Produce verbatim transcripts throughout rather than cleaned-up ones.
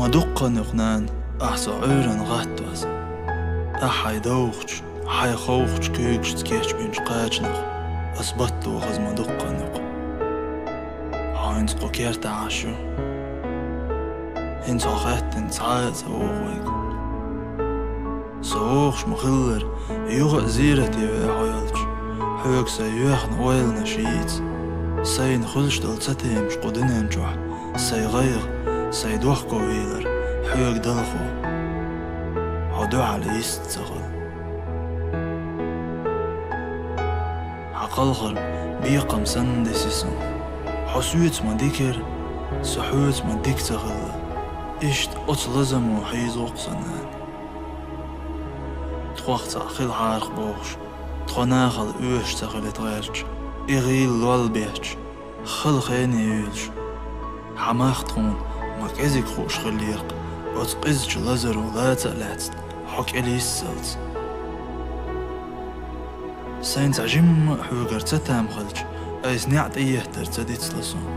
Ма дуккха а нуьху, нана, ахь со Ӏуьйранна гӀаттош. Ахь хьайн довхачу, хьайн ховхачу куьйгашца кечбинчу кхачанах ас баттохаза ма дуккха а нуьху. Хьо хӀинца кху кертахь Ӏаш ю. ХӀинца хьо хаьттина цхьа а ца вогӀу вайга. Со вогӀуш ма-хиллара, юха а зерате веа хьо йолчу, хьоьга сайн йоьхна ойланаш йийца. Сайна хуьлуш долу цатемаш кху дуьнен чохь, сайн гӀайгӀа, сайн дохковийлар хьоьга далхо. Хьо дуьхьал йист ца хуьлу. Хьан кхалхар бекхам санна дисина суна. Хьо соьца ма дика яра, со хьоьца ма дика ца хилла. Иштта оцу лазамо хьийза ву-кх со, нана. Тхох цхьаъ хилахьара бохуш, тхо нахала оьшуш ца хилийта гӀерташ, и гӀийла лол бетташ, хала хене юьйлуш. Хьан мах тхуна ма кӀезиг хууш хиллера-кх, оцу къизачу лазаро лаца а лаьцна, хьо кӀел йиссалц. Сайна цхьа жимма а хьоьгара цатам хилча, айса неӀ тӀеэттар ца дицло суна.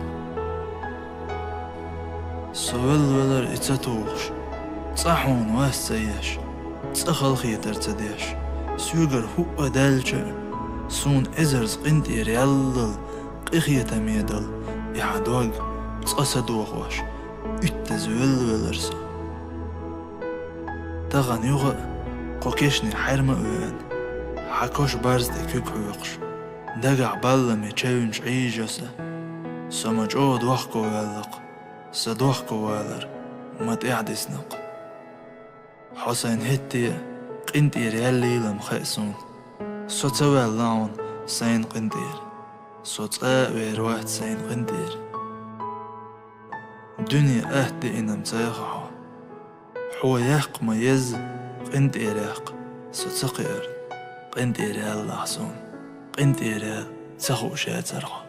Со велла-велара и ца тухуш, цкъа хьуна вас ца еш, цкъа халахетар ца деш, соьгара хӀуъа даьлча а, суна эзарза къинтӀера яллал, къинхетаме дала и хьан дог цкъа са дохош, уьттаза велла-велара со. Тахана юха а кху кешне хьаьрма а веана, хьан кош барз тӀе куьг хьоькхуш, дагахь балламе чевнаш Ӏийжа аса. Со ма чӀогӀа дохковаьлла-кх, сан дохковалар ма тӀаьхьадисна-кх. Хьо сайна хӀетте а къинтӀера яьллийла-м хаьа суна. Со ца ваьлла хьуна сайна къинтӀера. Со цкъа а вер вац сайна къинтӀера. Дуьне атта деъна-м ца яха хьо. Хьо яккха ма езза, къинтӀера яккха со ца кхиар. КъинтӀера яьлла ахь суна, къинтӀера яьлла ца хууш яцара хьо.